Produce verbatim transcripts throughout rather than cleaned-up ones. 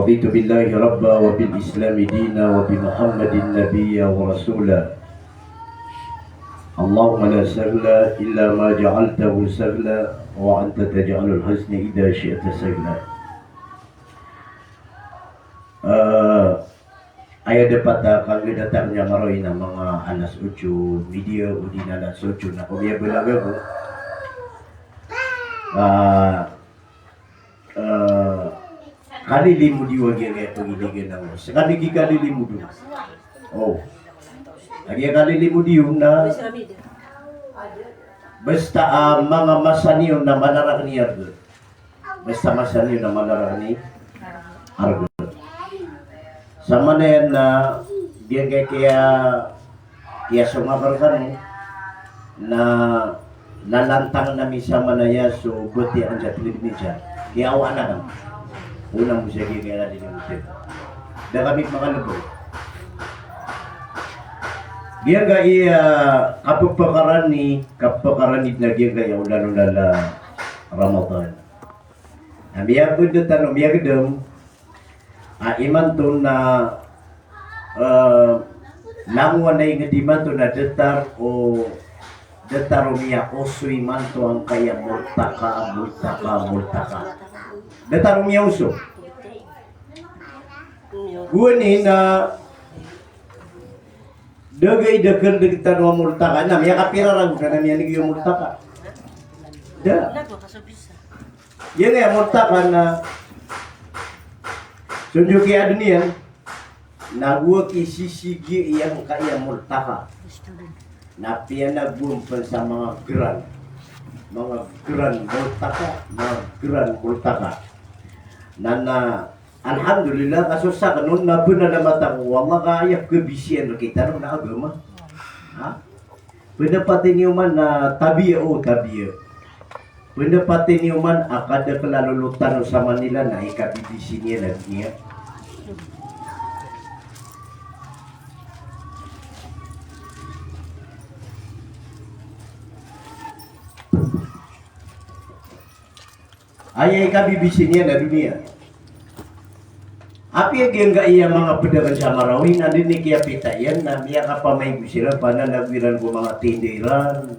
رضيت بالله ربا وبالإسلام دينا وبمحمد نبيا ورسولا. اللهم لا سهل إلا ما جعلته سهلا وأنت تجعل الحزن إذا شئت سهلا. Eh, aya dapat a kagdatakan iyan a maro ina manga alas otso, media o di na alas otso na ko miyabalagag o. Ah, Eh, kalilimod iyo a giyangkaya pagiligan ago. Sekali ki kalilimod iyo. O. A giya kalilimod iyo na basta, ah, manga masa niyo na mala raken i arga. Basta masa niyo na mala raken i arga. Samanaya na giyangkaya kiyasong akn rkano na lalantangan ami samanaya so batiya aken sa tlid minsan. Kiyawaan akn. Onaan bo sa giyangkaya na di niyo mteg. Da kami makalebod. Giyangkaya, ah, kapepakaran i, kapepakaran i na giyangkaya olan-olan a Ramadan. Na miyagedam tano, miyagedam. A imanto na, eh, langowan a inged imanto na datar o, datar o miyaoso imanto angkaya multaka, multaka, multaka. Datar o miyaoso. Gowani na da gay da kerdeg tano a multaka, na miyakapira ragon na miyaneg iyo multaka. Da. Giyangkaya multaka na so ndyo kiyaden iyan, na go a kisisigi iyan angkaya multaka. Na piyanagowan pen sa manga geran. Manga geran multaka, manga geran multaka. Na, na, alhamdulillah, ka so saken on na benar a mata ko Allah ka aya kebisiyan rekitano na agama. Ha? Pendapati niyo man na tabiya, o, tabiya. Pendapati niyo man a kada kelalolotan o sa Manila na ikabibisi niyan a doniya. Aya ikabibisi niyan a doniya. Apiya giyangkaya manga pedagang sa Marawi na di niyan kiyapita iyan na miyakapamaigo siran, pananago iran ko manga tinda iran,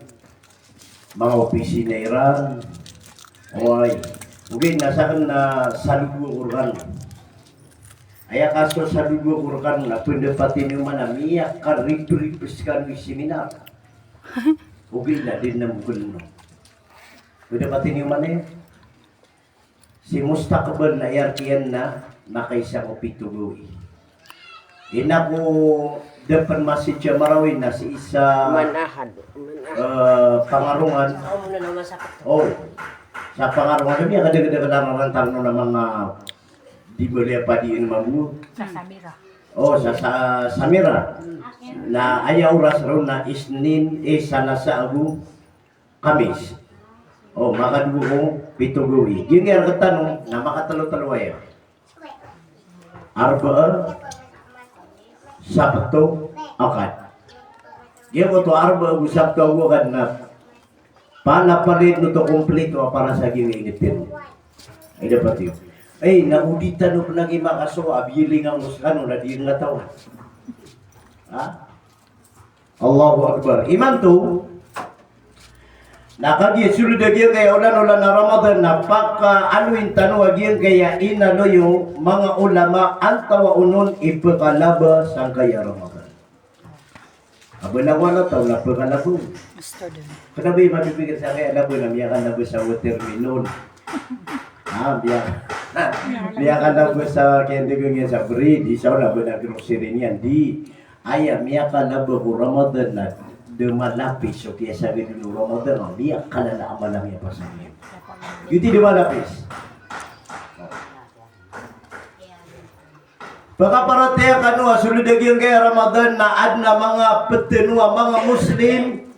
manga opisina iran. Oway. Ogaid na saken na sadodo ako rekan. Aya kaso sadodo ako rekan na pendapati niyo man a miyakariperipe sekano i seminar. Ogaid na di niyan mokon no. Pendapati niyo man aya. Si mustaqbal na aya artiyan na makaisa ko pito gawii. Ina ko da pen masjid sa Marawi na si isa, eh, pangarongan. O, sa pangarongan na miyakadagdag a nararantang on a manga di bali a padiin mambo. Sa Samira. O, sa, sa Samira. Na aya oras ron na Isnin, eh, Salasa ago Kamis. O, makadowa ko pito gawii. Giyangkaya rektano na makatelotelo aya. Arbaa, Sabto, Akad. Giyangkoto Arbaa ago Sabto ago Akad na panapalid oto komplito a para sa giyangkaya inged tano. Ay, dapat iyo. Ay, na o di tano pen lagi makasowa a biyalingan ko sekano na di ngataw. Ha? Allahu Akbar. Imanto na kagiya soled a giyangkaya olan-olan a Ramadan na pakaaloyin tano a giyangkaya inaloy o manga ulama antawaa on i pekalaba sangkaya Ramadan. Aba na wala taw na pekalaba. Kena ba i mapipikir sangkaya laba na miyakalaba sa watermelon. Ah, miya-, miyakalaba sa kiyandegeng iyan sa bread, isa o laba na grocery niyan, di. Aya miyakalaba ko Ramadan na da malapis so kiyasagad on o Ramadan, a miyakalala a mala a miyapasad iyan. Giyoto i da malapis. Pakaparatiyaya kano a soled a giyangkaya Ramadan na aden a manga petano a manga Muslim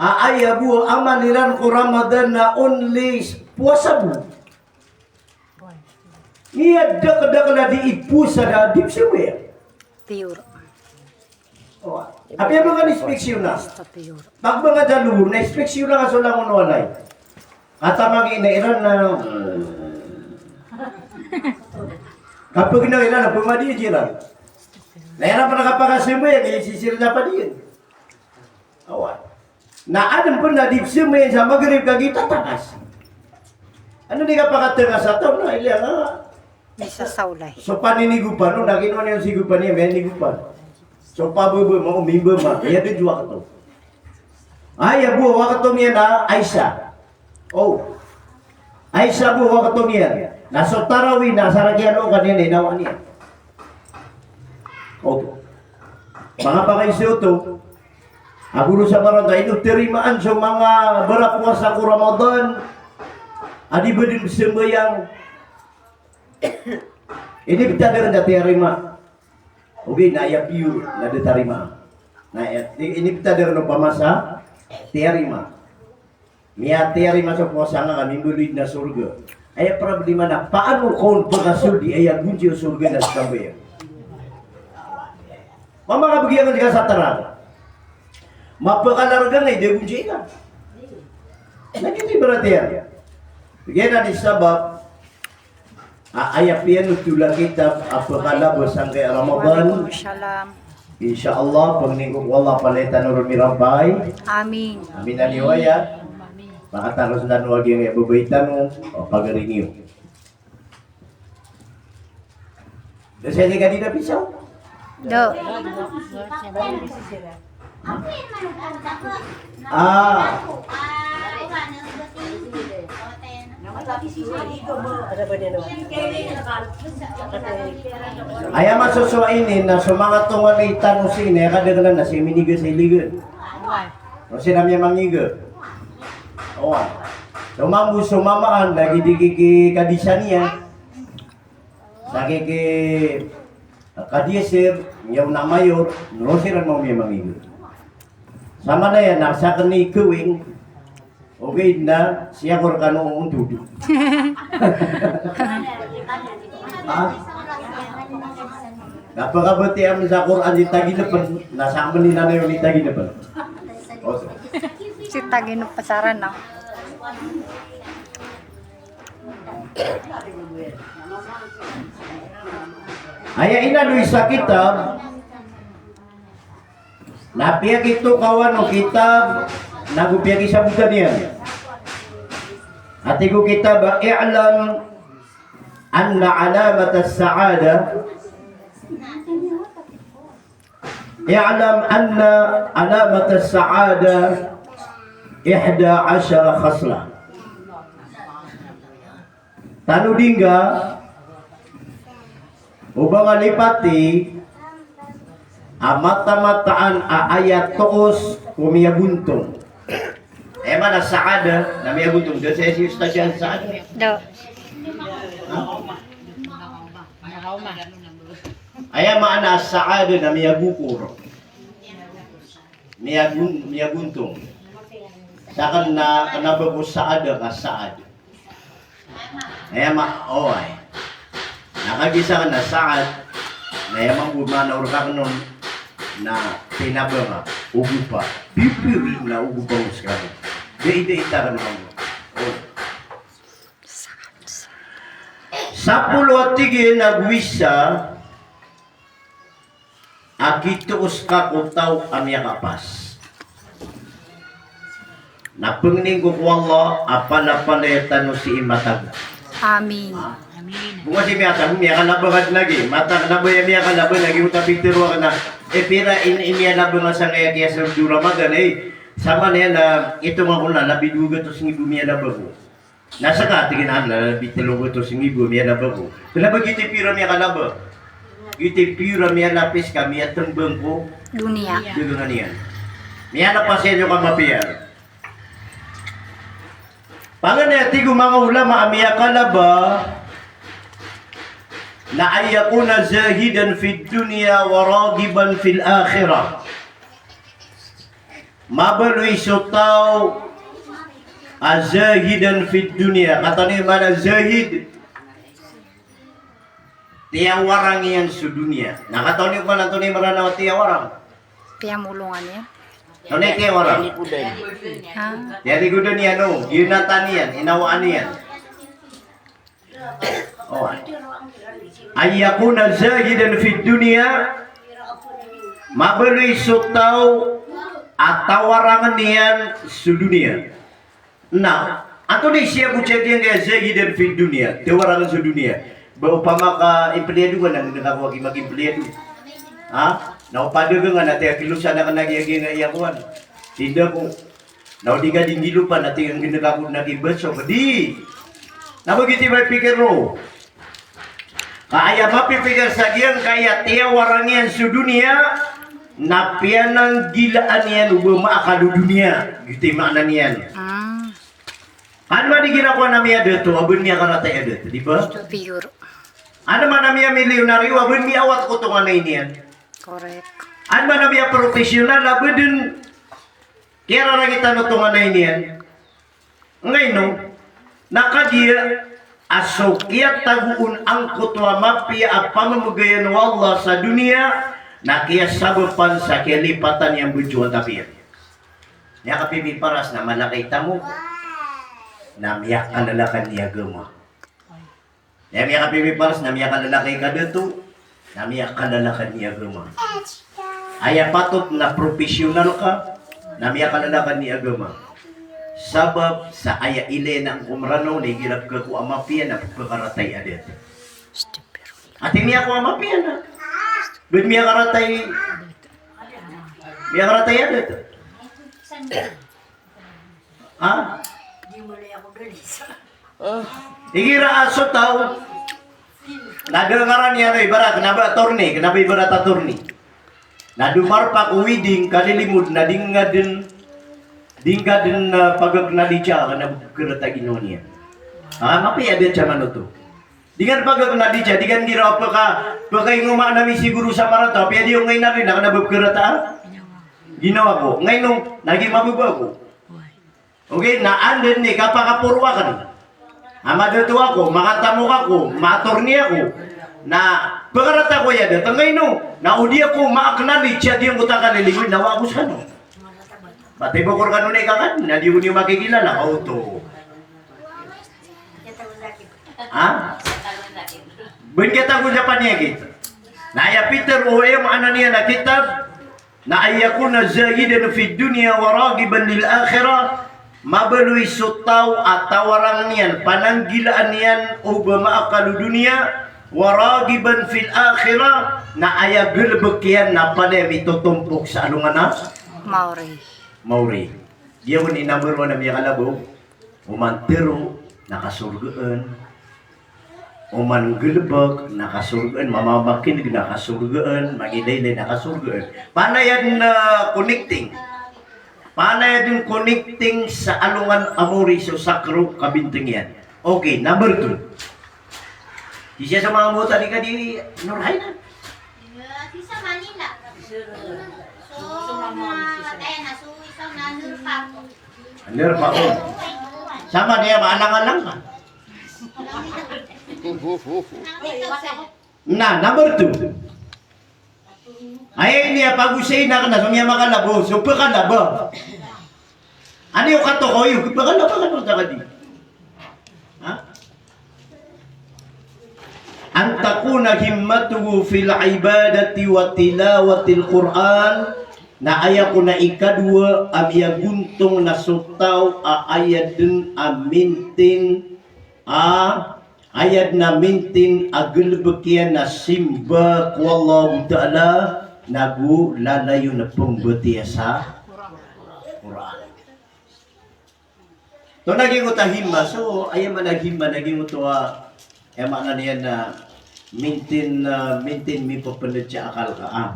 a aya bo a amal iran ko Ramadan na only powasa bo. Miyadakeldakel a di ipowasa da di psiyoya. Pure. O, apiya ba ka inspeksiyona? Basta pure. Pag manga dalo, na inspeksiyona ka so langon o walay. Katamang ina iran na. Kapagnaw iran a pamadiyan iran. Na iran pn a kapakasambayang, aya sisir na padiyan. Awa. Na adn pn a di psambayang sa Maghrib kagiya tatakas. Ano di kapakatngas a taw na ilaya nga. Isa sa ulay. So paninigopan, no, na kinowa niyan sigopan iyan, miyanigopan. So pababa, maomimba ma, aya dn so wakto. Aya bo wakto niyan na Aisha. O. Aisha bo wakto niyan. Na so tarawih na sa rakiyan o kaniyan na inawa niyan. O. Manga pakaiza oto. Ago ron sa marata, ino tarimaan so manga barapowasa ko Ramadan a di ba dn sambayang. Iniptad iran da tiyarima. Ogaid na aya piyor na da tarima. Na aya, i-, iniptad iran opama sa tiyarima. Miyatiyarima so powasa nga ka mimbaloy dn a sorga. Aya problema na paano ka on pakasold i aya gonsi o sorga na sa sambayang. Mamakabgi angka sa tarang. Mapakalarga nga i da gonsi ka. Na giyoto i barat iyan. Giyanan i sabap a aya piyanothol a kitab a pkalaba sangkaya Ramadan. Waalaikumsalam. Insha Allah, pangnin ko ko Allah, palaya tano ron mirampay. Amin. Amin a niyo aya. Makataros tano a giyangkaya babay tano, o pagari niyo. Da saya di ka di na pisaw? Do. Ah. Aya masosowa ini na so manga tonganay tano sii na aya kadaklan na sii miniga sa iligan. O sii na miyamangiga. Owa. So mambo so mamaan lagid i kikikadisa niyan. Sa kiki, kadiya sir, miyaona mayor, no siran mambo miyamangiga. Samanaya na sakn i kawing, ogaid na sii ko rkano ontod. Ha? Na pkabatiya ami sa Qur'an di taginpn, na sakn i nanayaw di taginpn. O, so. Sii taginpn sa Ranaw. Aya inaloy sa kitab, na piyakitokawan o kitab, nago piyakisabotan iyan. A tig o kitab, i'lam anna alamat as-sa'adah I'lam anna alamat as-sa'adah ihda ashara khaslah. Tanodi ngka o ba nga lipati a matamataan a aya toos ko miyagontong. Aya maana sa'adah na miyagontong. Da saya si Ustadz yan sa'adah. Do. Ha? Aya maana sa'adah na miyagokor. Miyagon-, miyagontong. Sakn na kna ba ko sa'adah ka sa'ad. Aya ma-, oway. Na kagiya sakn na sa'ad, na aya mambo maana o rk akn on, na tinabang a ogopa. Pipiya na ogopa o skano. Dai, dai takn mambo. O. Sapolo a tig iyan ago isa a kitoos ka ko taw a miyakapas. Na pangnin ko ko Allah a palapalaya tano sii matago. Amin. Bo nga sii miyatago, miyakalaba ka dn lagi. Mataan a ba aya miyakalaba lagi, o ta pitharo akn a, eh, pira i, i miyalaba nga sangkaya kiyasold o Ramadan, eh. Samanaya na, itonga ko na, labi dowa gatos nggibo miyalaba ko. Na ska, tig iyan a, na labi tlo gatos nggibo miyalaba ko. Kna ba giyoto i pira miyakalaba. Giyoto i pira miyalapis ka miyatmbang ko doniya. Doniya niyan. Miyalapis iyan so kamapiya. Paganay a tig o manga ulama a miyakalaba na an yakuna zahidan fid dunya wa raghiban fil akhirah. Mabaloy so taw a zahidan fid dunya. Katawan iyo maana zahid? Tiyawarang iyan so doniya. Na katawan iyo maana antonaa i Mranaw a tiyawarang? Tiyamolongan iyan. Antonaa i tiyawarang? Ha? Tiyalikodan iyan, o. Ginatan iyan, inawaan iyan. O. An yakuna zahidan fid dunya, mabaloy so taw a tawarangn iyan so doniya. Na antonaa i siyabotan iyan a zahidan fid dunya, tawarangn so doniya? Ba opama ka empleyado ka na nggnk ako a giya maki-empleyado. Ha? Na o padagang ka na tig a kilosan akn a giya, giya, giya kowan, tinda ko. Na o di ka di nggilopan a tig a nggnk ako na giya baso, di. Na ba giyoto i mapikir ron? Ka aya mapipikir sa giyangkaya tiyawarang iyan so doniya, na piyananggilaan iyan o ba maakal o doniya. Giyoto i maana niyan. Ah. Anda man i girakowa na miyadato, a ba niyan karatay a dato, di ba? Pure. Anda man a miyamilyonaryo, a ba niyan awat ko tonganay niyan. Correct. Anda man a miyaprofessional, a ba dn kiyararangitan o tonganay niyan. Ngaino, na kagiya a so kiyatagoon angkoto a mapiya a pamamagayan o Allah sa doniya, na kiyasabapan sa kiyalipatan iyan bo so antapiya. Miyakapipiparas na mala ka i tamok, na miyakalalakan i agama. Na miyakapipiparas na miyakalalakan i kadato, na miyakalalakan i agama. Aya patot na professional ka, na miyakalalakan i agama. Sabap sa aya ilay angko Mranaw na igira pkhako a mapiya na pkhakaratay a dato. Ati niyan ko a mapiya na ba dn miyakaratay, miyakaratay a dato. Ha? Igira a so taw na da ngaran iyan o ibarat, kna ba attorney, kna ba ibarat attorney. Na domarpa ko wedding, kalilimod, na di ngka dn, di ngka dn, ah, pagaknalica, kna ba pkharata ginawa niyan. Ah, mapiya a dato sa manoto. Di ngka dn pagaknalica, di ngka dn giraw pka, pkaingoma na misigoro sa marato, apiya di ngka inari na kna ba pkharata ginawa ko. Ngaino, na giya mababa ko. Okay, na anda dn i kapakaporo akn a madato ako, makatamok ako, ma-attorney ako, na pkharata ko aya dato. Ngaino, na o di ako maaknalica giyangkoto a kalilimod na wa ako skano. Ba tibo ko rkano na ikakan, na di ko niyo makikilala, oto. Ha? Ba ngka tago sa paniyakit. Na aya pitharo o, aya maana niyan a kitab, na an yakuna zahidan fid dunya wa raghiban lil akhirah, mabaloy so taw a tawarang iyan, pananggilaan iyan o ba maakal o doniya, wa raghiban fil akhirah, na aya galbk iyan na palaya mitotompok sa alongan a maori. Maori. Giya bo i number one a miyakalabaw. Oman tharo na kasorgaan. Oman nggalbk na kasorgaan. Mamamakin'g na kasorgaan. Mangilaylay na kasorgaan. Panaya dn, ah, connecting. Panaya dn connecting sa alongan a maori so sakro, kabintang iyan. Okay, number two. Di siya sa manga mota di ka di Norhaina. Di sa Manila. So, ma-, kaya na, so, isa na, ano, pa. Ano pa, oh. Sama niya, maalang-alang ka. Na, number two. Ay, niya, pag-usay na ka na, so niya makalabo, so pakalaba. Ano yung katokoy, yung pakalaba ka nung takadi? Ha? An takuna himmatuhu fil ibadati wa tilawatil Qur'an, na aya ko na ikadowa a miyagontong na so taw a aya dn a mintin, a aya dn a mintin a galbk iyan a simba ko Allahu Ta'ala, nago lalayon a pmbatiya sa Qur'an. To na giyoto a himma, so, aya maana a himma na giyoto a, aya maana niyan na mintin, ah, mintin mipapnd sa akal ka, ah.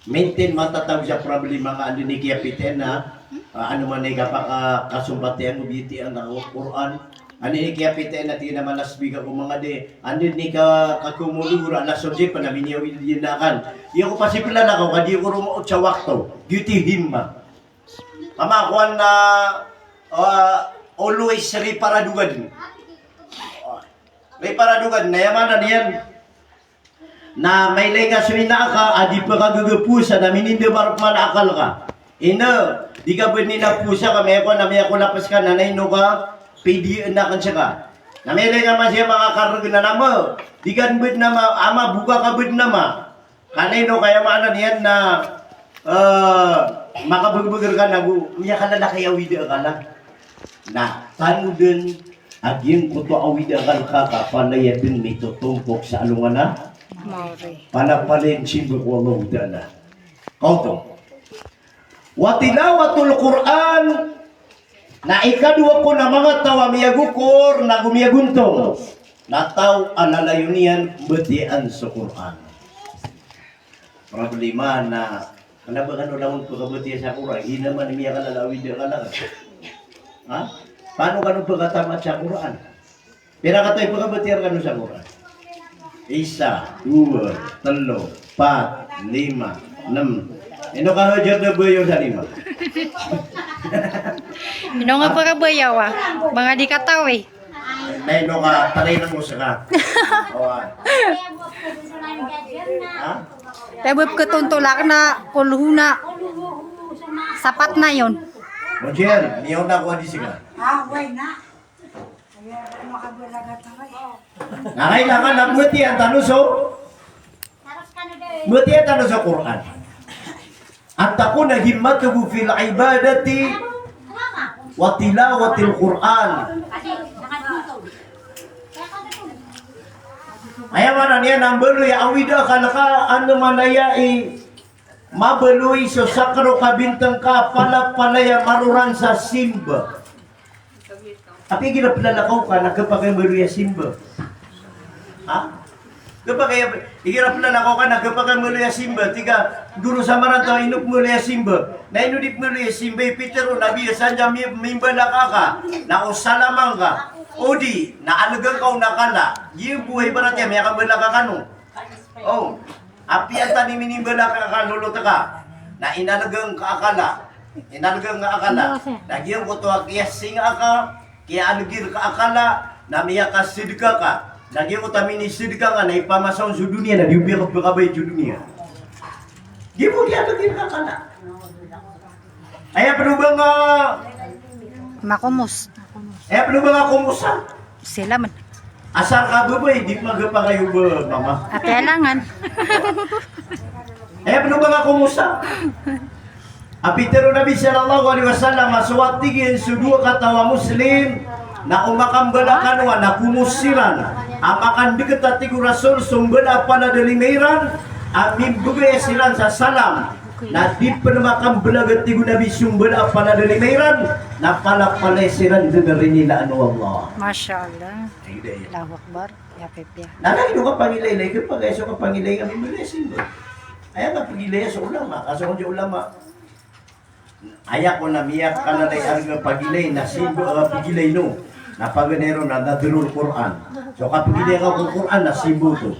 Mintin matatago sa problema ka, anda i kiyapitian na, ah, ano man i kapaka-, kasombatian o bitian na o Qur'an. Anda i kiyapitian na tig iyan a manasbih ako manga di, anda i ka-, kakumulura na sojip na miniyaw iyan na akal. Iyo ko pasiplan ako, ka di ko rumoot sa wakto. Giyoto i himma. Ama, kowan na, ah, always riparadogan. Riparadogan, na aya maana niyan. Na mailay ka so ina ka a di pkagagapos a na minindamar pman a akal ka. Ina, di ka ba ina posa ka, miyako na miyako lapas ka na, na ino ka, pidiyaan akn ska. Na miyailay ka ma siya makakareg na nama, di ka bed nama, ama, boka ka bed nama. Kanino kaya maana niyan na, eh, makabegbeger ka na go, miyakalalakay a awida ka la. Na tanoden a giyangkoto a awida ka la ka, ka palaya den mitotompok sa alongan a Mawri. Palapalaya den simba ko Allahu Ta'ala. Kaoto. Wa tilawatul Qur'an, na ikadowa ko na manga taw a miyagokor na go miyagontong, na taw a lalayon iyan batiyaan so Qur'an. Problema na, kena ba kano langon pekabatiya sa Qur'an, di naman miyakalala a awida ka la. Ha? Paano kano pekatamat sa Qur'an? Pira kataw i pekabatiya rekano sa Qur'an? Isa, dowa, telo, pat, lima, nem. Ino ka hajar na bayaw sa lima? Ino nga pekabatiya wa? Manga di kataw i. Na ino ka, taray na mo saka. Awa. Ha? Kaya ba peketontola ka na kulhu na sapat na yon. Mujir, niyaw na ko di sika. Ah, why na? Na kailangan na batiya tano so, batiya tano so Qur'an. An takuna himmatuhu fil ibadati wa tilawatil Qur'an. Aya maana niyan na mbaloy a awida ka la ka, ano manaya i mabaloy so sakaro kabinteng ka, palapalaya maroran sa simba. Apiya igira pelalakaw ka na kepakay mbaloy a simba. Ha? Kepakay, igira pelalakaw ka na kepakay mbaloy a simba. Tig a goro sa marantaw, ino pembaloy a simba? Na ino di pembaloy a simba, i pitharo o Nabi a sadn sa mi-, mimbalaka ka, na o salamang ka, o di na alegang ka on a kala. Giya bo a ibarat iyan, miyakambalaka kano. O, apiya antaa i minimbalaka ka, lolot ka, na inalegang ka a kala. Inalegang ka a kala. Na giyangkoto a kiyasinga ka, kiyaaleger ka a kala, na miyakasedka ka. Na giyangkoto a minisedka ka na ipamasa on so doniya, na di o piyakapakabaya so doniya. Di bo kiyaaleger ka a kala. Aya peno ba nga Makomos. Aya peno ba nga komosa? Selamat. Asar ka babay, di magapakay o ba mama. Ati alangan. Aya peno ba nga komosa? A pitharo o Nabi sallallahu alaihi wasallam a so, tig iyan, so dowa kataw a Muslim na o makambalak kano a na komos siran a makandeket a tig o Rasul so mbala a paladalima iran a mimbegay siran sa salam. Na di pen makambelag a tig o Nabi so mbala a paladalima iran, na palapalaya siran den a rinilaan o Allah. Masha Allah. Allahu Akbar. Ya, Pepe. Na lagid o kapangilay, lagid o kapangilay, kapangilay kami mula simba. Aya kapagilay so ulama, ka so ulama. Aya ko na miyakalala i arga pagilay na simba, ah, pagilay no. Na paganay ron na nadrul Qur'an. So kapagilay ka ko Qur'an na simba oto.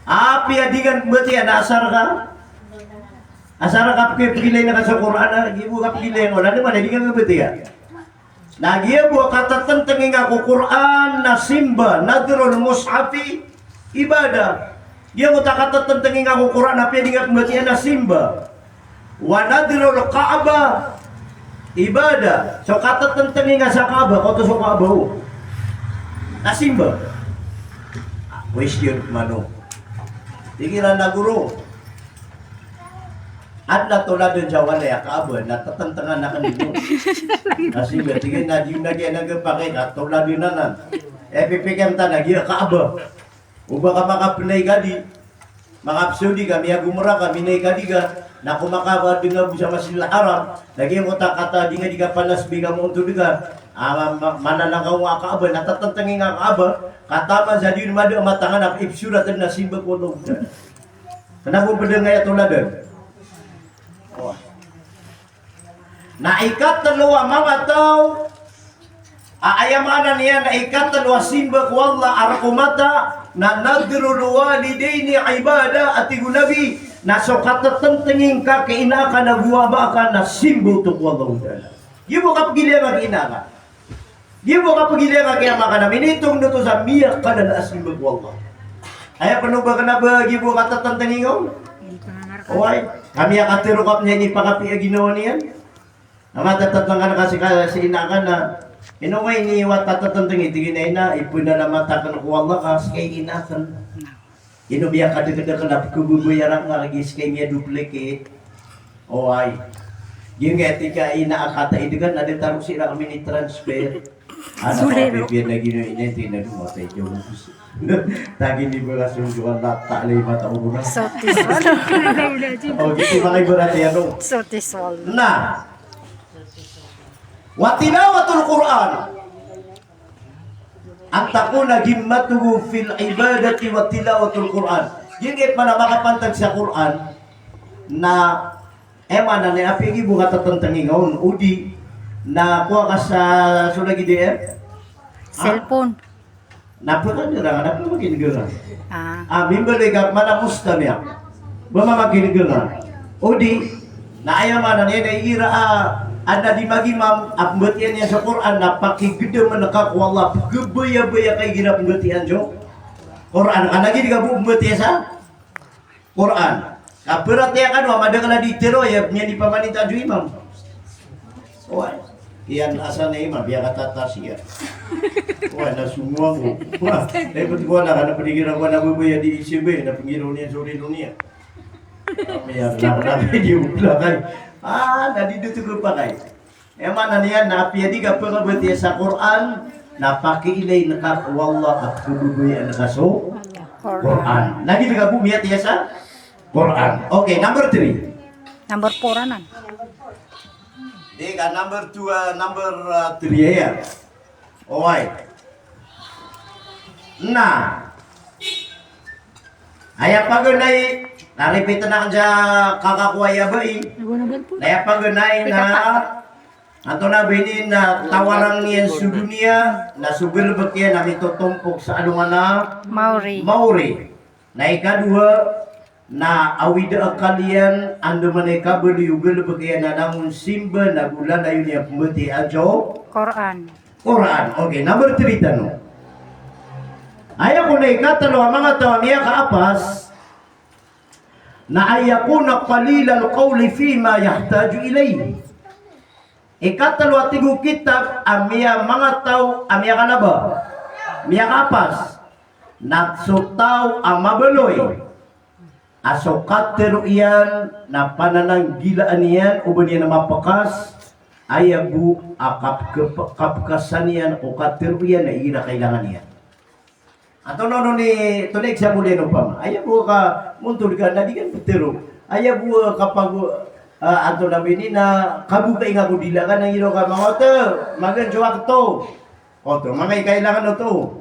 Apiya di ka batiya na asar ka. Asar ka pagilay na ka so Qur'an, na giya bo kapagilay ko, na di man di ka batiya. Na giya bo a katatenteng ingka ko Qur'an na simba, nadrul mushafi ibadah. Giya bo a katatenteng ingka ko Qur'an, apiya di ngka pembatiya na simba. Wa nadrul Ka'bah ibadah. So katatenteng ingka sa Ka'bah, koto so Ka'bah o, na simba. Question mano. Tig iran a goro. Adn a toladen sa walay a Kaaba na tetentengan aken dn. Na simba, tig iyan a di on a giya na gepakay ka toladen anan. Aya pipikir ta na giya Kaaba. O ba ka makapenay ka di, makapsaudi ka, miyagomra ka, minay ka di ka, na ko makadenga bo sa Masjidil Haram, na giya ko ta kata di nga di ka panas bi ka moontod ka, ah, ma-, ma-, manalakaw a Kaaba, na tetentengi nga Kaaba, ka taman sa di on mada a mata nga na ipsorat na simba ko Allahu Ta'ala. Kena bo ped a ngaya toladan. Na ikatelo a manga taw a, aya maana niyan na ikatelo a simba ko Allah a rek o mata, na nadrul walidaini ibadah, a tig o Nabi, na so katetentengi ngka ki ina aka nago aba aka na simba oto ko Allahu Ta'ala. Giya bo kapegilaya ngka ki ina aka. Giya bo kapegilaya ngka ki ama aka na minitong oto sa miyakalala a simba ko Allah. Aya peno ba kena ba giya bo katetentengi ngka on? Oway, ka miyakatharo ka pen iyan i pakapiya ginawa niyan. Na matatatangkan ka si ka-, si ina aka na Ino nga ini wata tatantang iti gina ina, ipenalamat aken ko Allah ka sekay ina aken. Ino miyakadekdek na pekebebay arak nga lagi sekay miya duplicate. Oway. Giyangkai tig a ina a kata idegan na di taro sira kami ni transfer. Ano ka pipiya na gino ina iti na dumatay diyo. Tagi ni bala sunduan na ta alay mata uruna. Sotis. O, giti mga ibarat yan, no? Sotis wal. Na. Wa tilawatul Qur'an. An takuna himmatuhu fil ibadati wa tilawatul Qur'an. Giyangkai pman a makapantag sa Qur'an na aya maana niyan a pigi bo katatantang ingka on, odi na kowa ka sa so lagi di, eh? Ha? Cellphone. Na pekagera, na pemakinegera. Ah. Ah, mimbalay ka mana mustami' a. Ba mamakinegera. Odi, na aya maana niyan na igira a, a, na di magimam, a pembatiyan iyan sa Qur'an, na pakigedamen ka ko Allah, pegebayabaya ka igira pembatiyan so Qur'an. Ka lagi di ka bo pembatiya sa Qur'an. Kaperatiya kano a madakl a di tero, aya miyan di pamaninta so imam. Oway. Iyan asal na imam, biya katatas iyan. Oway, na semua ko. Oway, na ipet ko na, kana penigiran ko na bebaya di isibe, na pengiro niyan, sori niyan. Kami iyan, na, na, di upla kay. Ah, na di dutu ko pakay. Aya maana niyan na apiya di ka pekabatiya sa Qur'an, na pakiilay neka ko Allah a pekababaya neka so Qur'an. Lagi di ka bo miyatiya sa Qur'an. Okay, number three. Number four anan. Di ka number two, ah, number, ah, three aya. Oway. Na. Aya paganay, na repeat aken sa kakakowa aya bai. Na aya paganay na, antonaa ba ini na tawarang iyan so doniya, na so galebek iyan na mitotompok sa alongan a Maori. Maori. Na ikadowa, na awida a akal iyan, andamanaya i kabaloy o galebek iyan na langon simba, na go lalayon iyan pembatiya so Qur'an. Qur'an. Okay, number three tano. Aya kon a ikatelo a manga taw a miyakaapas, na an yakuna qalilal qawli fima yahtaju ilayh. Ikatelo a tig o kitab a miya manga taw a miyakalaba, miyakaapas, na so taw a mabaloy a so katero iyan na panananggilaan iyan o ba niyan a mapekas, aya bo a kap-, kap-, kapekasan iyan ko katero iyan na igira kailangan iyan. Antonaa on i, antonaa i example iyan opama. Aya bo ka montod ka na di ka petero. Aya bo ka pago, ah, antonaa ba ini na kabuka ingka ko dila ka na iro ka manga oto, magan so wakto. Oto, manga i kailangan oto.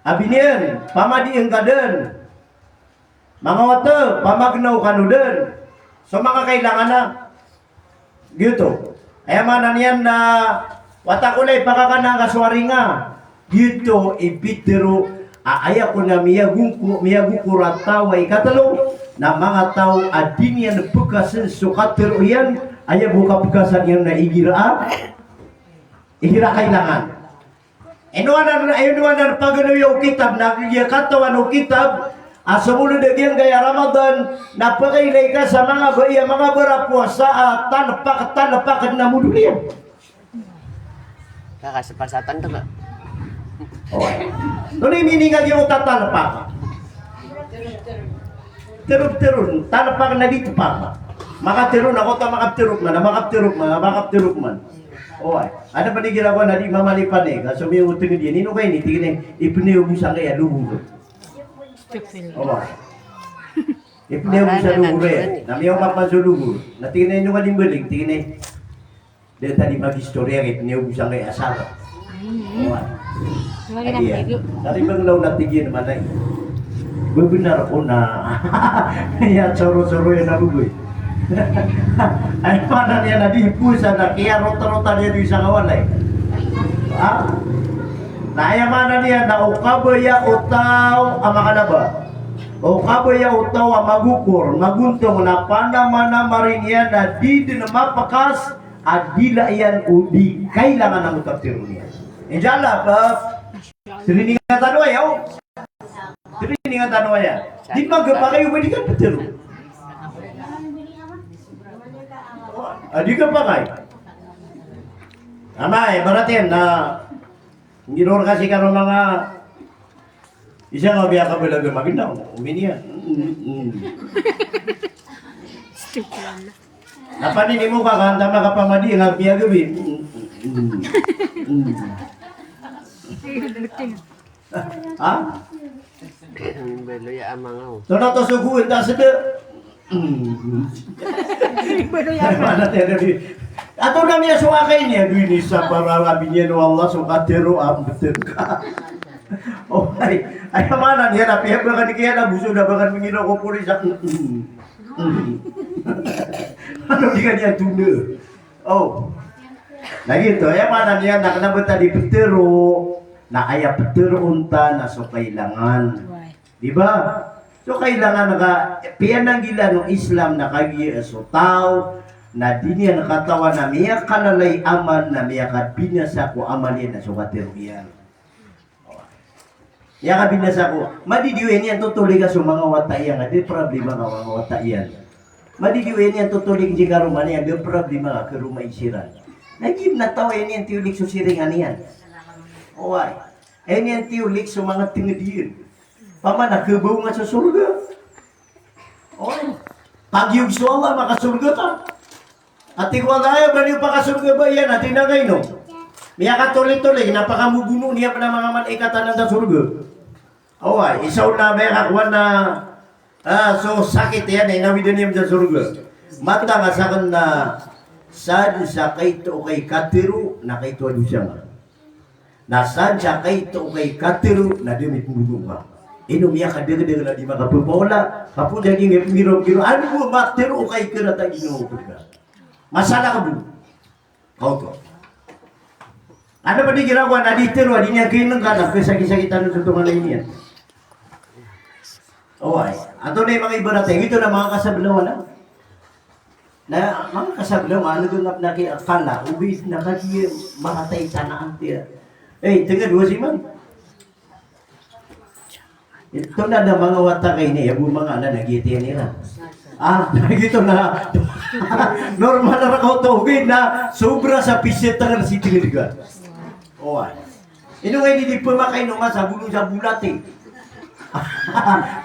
A biniyan, pamadi ingka den. Manga oto, pamagnaw kano den. So manga kailangan a. Giyoto. Aya maana niyan na wata ko lay pakakana ka so ari nga. Giyoto i pitero a aya kon a miyagongko, miyagokor a taw a ikatelo, na manga taw a di niyan pekasen so katero iyan, aya bo kapekasan iyan na igira a, igira kailangan. Ino anan, ino anan paganoya o kitab, na giya katawan o kitab a so molo da giyangkaya Ramadan na pakailay ka sa manga bai a manga barapowasa a talpak, talpak na modol iyan. Kaka, sa pasatan to ka. Oway. Antonaa i meaning a giyoto a talpak? Terok-terok, talpak na di tepak. Makatero na koto a makapterok man, makapterok man, makapterok man. Oway. Ada penigira ko na di mamalipan e, ka so miyaoteng diyan, ino ka ini, tig iyan, ipneo bo sangkaya lobor. Oway. Ipneo bo sa lobor e. Na miyaoma pa so lobor. Na tig iyan, ino ka di mbaling, tig iyan. Dn tadi mag-istorya kay pneo bo sangkaya asar. Oway. Aya. Tadi banglaw na tig iyan manay. Bebenar ko na. Iya, soro-soro iyan a boboy. Aya maana niyan na di posan a kiyarot-rotan iyan i sangkawalay. Ha? Na aya maana niyan na o kabaya o taw a makalaba, o kabaya o taw a magokor, magontong, na panamanamar iyan na di dn mapekas a dila iyan o di kailangan a motaptero niyan. Insha Allah, ba, training tano aya, o. Training tano aya. Di magpakay o ba di kaptero. A, di kapakay. Ama, ibarat iyan na ngiror kasi kano manga isa nga biya ka balaga maginaw, uminiya. Mm, mm. Na paninimo ka, kanta makapamadi nga biya gabi. Mm, mm, mm. Ha? Belo ya amang aw. Tona to sugu inta sede. Belo ya amang. Mana tiya gabi. Ato na miya so akay niya, duwi ni sa para labi niya no Allah, so katero am betel ka. Oh, ay, ay, mana niya na piya bakan kiya na buso na bakan mingiro ko puri sa. Ano di ka niya tunda? Oh. Na giyoto, aya maana niyan na kena ba tadi petero, na aya petero onta na so kailangan. Di ba? So kailangan ka, piyananggilaan o Islam na kagiya so taw na di niyan katawan na miyakalala i amal, na miyakabinasa ko amal iyan na so katero iyan. Aya kabinasa ko, madidiway niyan totolig a so manga wata iyan, a di problema ka manga wata iyan. Madidiway niyan totolig di karoma niyan, di problema ka karoma i siran. Na giya na taw a aya niyan tiyolig so siringan iyan. Oway. Aya niyan tiyolig so manga tenged iyan. Pamana kebaw nga so sorga. Oway. Pagiyog so Allah, makasorga ka. Ati ko, "Aya ba niyo pakasorga ba iyan?" Ati na kaino? Miyakatolitoli, na pakamogono niyan pen a manga malaikat anan sa sorga. Oway, isa on na miyakakowa na, ah, so sakit iyan, inawidan iyan sa sorga. Mataan a saken na, san sa kaito o kay katero, na kaito a dosa nga. Na san sa kaito o kay katero na di mitmbono ka. Ino miyakadagdag na di makapepaola, kapo daging e pengirogiro, ano bo matero o kay kerata ginawa ko ka. Masala ka bo. Kaoto. Ano ba di ginawa na di tero, di niya kinengka na, kesakisakitan o tongan na iniyan. Oway. Antonaa i manga ibarat iyan, ito na manga kasablawan na. Na, manga kasablawan, ano doon nga na kaya kala, ogaid na kagiya makatay tanaan tiya. Eh, tenged wasi man. Ito na na manga wata kaini, aya bo manga anan a giya tiyan iran. Ah, gito na. Normal a rakaw to, ogaid na sobra sa pisit tangan si tinged ka. Oway. Ino nga ini di pemakaino nga sa bolong sa bolat i.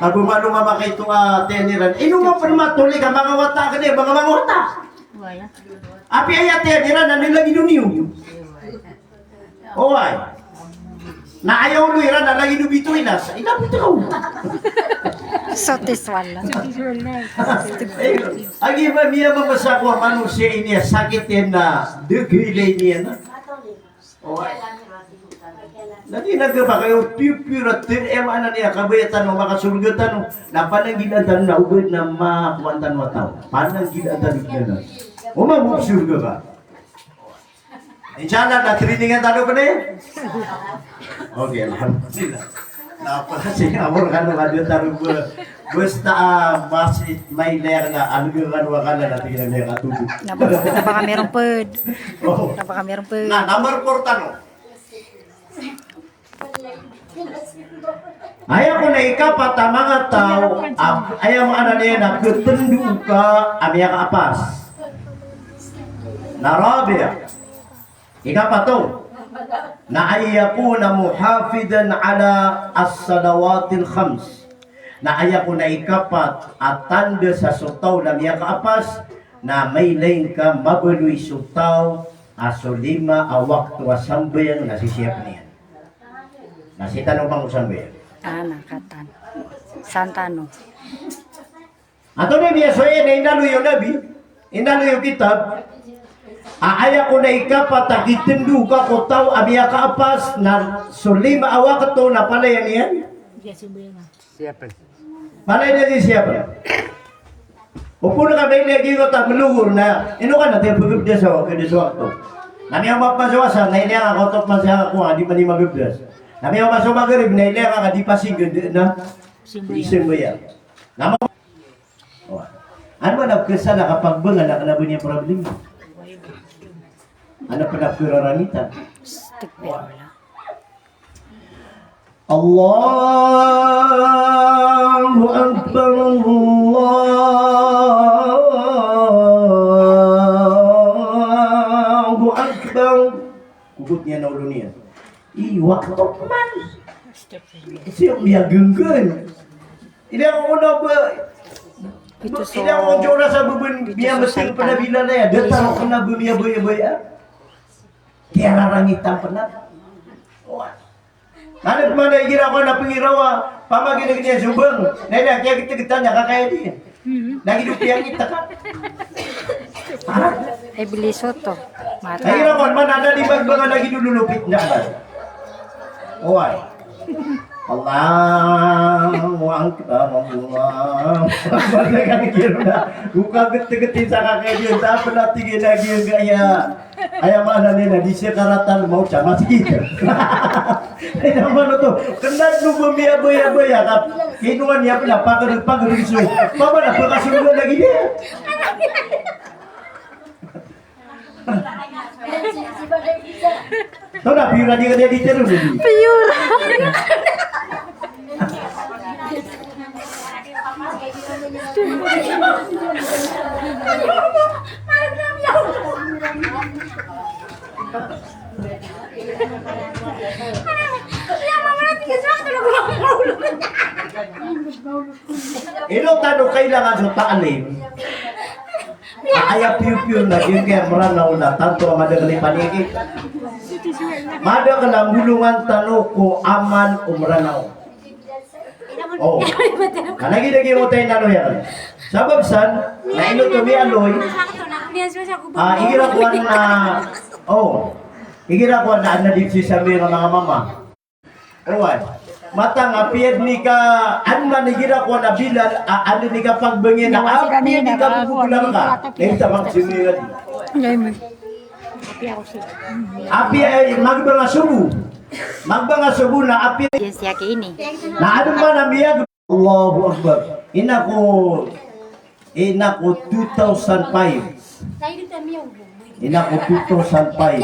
Ago malo nga makaito a tiyan iran. Ino nga permatoli ka manga wata ka di, manga manga wata. Apiya aya tiyan iran na lagid o niyo. Oway. Na aya olo iran na lagid o bitoy na sa ina bitoy. Sotis wala. Ay, agi ba niya mamasa ko a manosiya ini a sakit iyan na degay lay niyan na. Oway. Na di na gaba kayo pure, pure a ter, e, maana niya kabaya tano makasorga tano. Na pananggila tano na ogaid na makowa tano a taw. Pananggila tano na. O mambo sorga ka. Insha Allah, na training tano pen e. Okay, alhamdulillah. Na pala si amor kano kado tano ba. Basta, ah, mas mailay ka na, ano ka kano ka na, na tingnan niya katubo. Na ba, na ba kami rumped? Oh. Na ba kami rumped? Na, number four tano. Aya kon a ikapat a manga taw, a, aya maana niyan na ketendo ka a miyakaapas. Na rabi'. Ikapat on. Na an yakuna muhafidhan ala as-salawatil khams. Na aya kon a ikapat a tanda sa so taw na miyakaapas, na mailay ngka mabaloy so taw a so lima a wakto a sambayang na sisiyapen iyan. Na sii tano pangosambay. Tana, katan. San tano. Antonaa i miyasowa iyan na inaloy o Nabi, inaloy o kitab. A, aya kon a ikapat a kitendo ka ko taw a miyakaapas na so lima a wakto na palayan iyan. Siyapen. Mana ini di siyapen? Opama ka ba ini a giyoto a melogor na, ino ka na tiya pegabdas a wakto, di so wakto. Na miyaoma pman so asar, na ilaya ngka ko oto pman sa kowa, di pman i magabdas. Na miyaoma so magrib, na ilaya ngka ka di pasing, di na. Di sambayang. Na ma-, oh. Ano ba na pekesala ka pagbengan na kena ba niyan problem? Ano pn a perarangitan? Astagfirullah. Allahu Akbar, Allahu Akbar. Ikot niyan a olo niyan. I wakto man. Siya miyagenggeng. Ina ko na ba, ina ko jora sa beben, miyameting pn a bilal aya. Datar ko na ba miyabaya-baya. Kiyararangitan pn a. Wah. Ano pman a igira ko na pngirawa, pamagilgil iyan so bang. Na ina, kiyagtgtan iyan, kakaya di. Lagi do piyangit ka. Ha? Ibliso to. Mata. Ay, ira ko man, ada di ba, ba lagi do lulupit na ba? Oway. Allahu Akbar, Allahu Akbar. Kan kira na. Buka gtgtin sa kakaya di, sa pn a tig iyan lagi gaya. Aya maana niyan na di siya karatan mawt sa masgit. Aya maana oto, kna o ba miyabaya-baya ka, kinowa niyan pn a pagr-, pagriso. Pamana pakasold lagi niyan. Ito na, piyura di ka niyan di tero, di. Piyura. Ino tano kailangan so ta'lim. Aya piyopiyo na giyangkaya Mranaw na tanto a madakl i paniki. Madakl a mbolongan tano ko aman o Mranaw. O. Ka lagid a giyoto i nano iyan. Sabap san, na ino oto miyaaloy. A, igira kowan na, o. Igira kowan na adn a di sii sa manga mama. Oway. Matang apiya dn i ka, adn man igira kowan a bilal, a, adn i ka pagbangiyan, apiya dn i ka bubuglan ka. Ito maksud iyan. Apiya, eh, magbang a sobo. Magbang a sobo na apiya. Yes, ya, kaini. Na adn man a miyag-, Allahu Akbar. Ina ko, ina ko two thousand five. Ina ko two thousand five.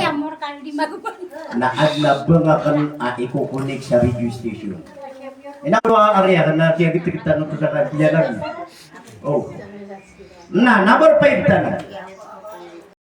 Na adn a bang akn a iko-connect sa radio station. Ina ko a area na kiyagtgtan oto sa kabiyanan. O. Na, number five tano.